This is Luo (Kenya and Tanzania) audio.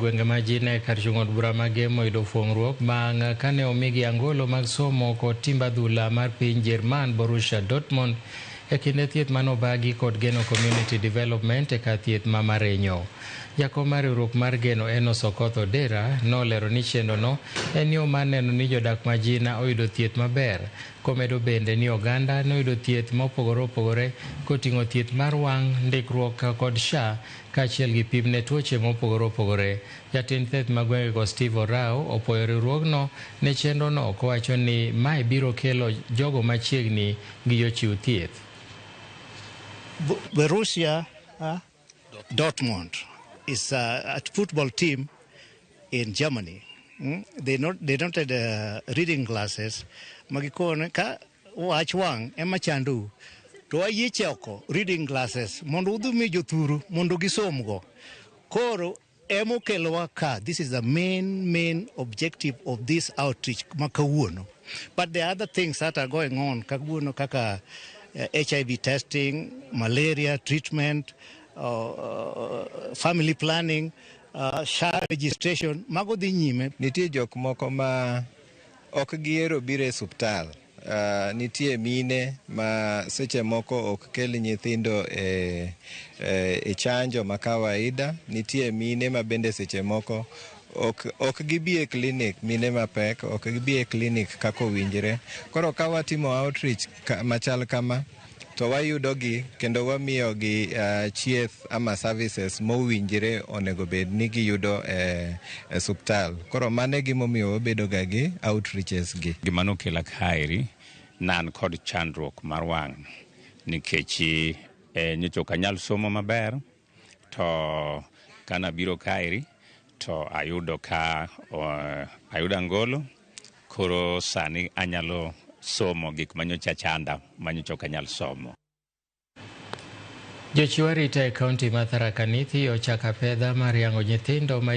gwenge ma Jine kar chung' od bura ma Gem oyudo fuong'ruok bang' kane omigi angolo mag somo kod timb adhula mar piny Jerman Borussia Dortmund e kinde thieth mane obagi kod Geno Community Development e kar thieth ma Marenyo. Jakom mar riwruok mar Geno Enos Okoth Odera nolero ni chenrono en yo mar neno ni jodak ma Jina oyudo thieth maber komedo bende ni oganda noyudo thieth mopogore opogore koting'o thieth mar wang', ndikruok kod SHA kaachiel gi pim ne tuoche mopogore opogore. Jatend thieth ma gwengego Steve Orao opuoyo riwruogno ne chenrono kowacho ni mae biro kelo jogo machiegni gi jochiw thieth. Borussia Dortmund is a football team in Germany. They not they noted reading glasses magikone ka wach wang' ema chandou to wayie choko reading glasses mondo udhi mi jothuru mondo gisomgo. Koro emokelowa ka. This is the main objective of this outreach ma kawuono, but there are other things that are going on kawuono kaka HIV testing, malaria treatment, family planning, SHA registration, mago dhi nyime. Nitie jok moko ma ok gihero biro e suptal. Nitie mine ma seche moko ok kel nyithindo e chanjo ma kawaida. Nitie mine ma bende seche moko ok gibi e klinik, mine mapek ok gibi e klinik kaka owinjore. Koro ka watimo outreach machal kama to wayudogi kendo wamiyogi chieth ama services mowinjre onego bed ni giyudo e suptal. Koro mano e gimomiyo wabedo ga gi outreaches gi. Gima nokela kaeri ne an kod chandruok mar wang' nikech nyocha ok anyal somo maber to kanabiro kaeri to ayudo ka ayudo angolo koro sani anyalo somo gik manyocha chanda manyocha ok anyal somo. Jochiw arita e kaunti ma Tharaka Nithi ochako apedha mar yango nyithindo ma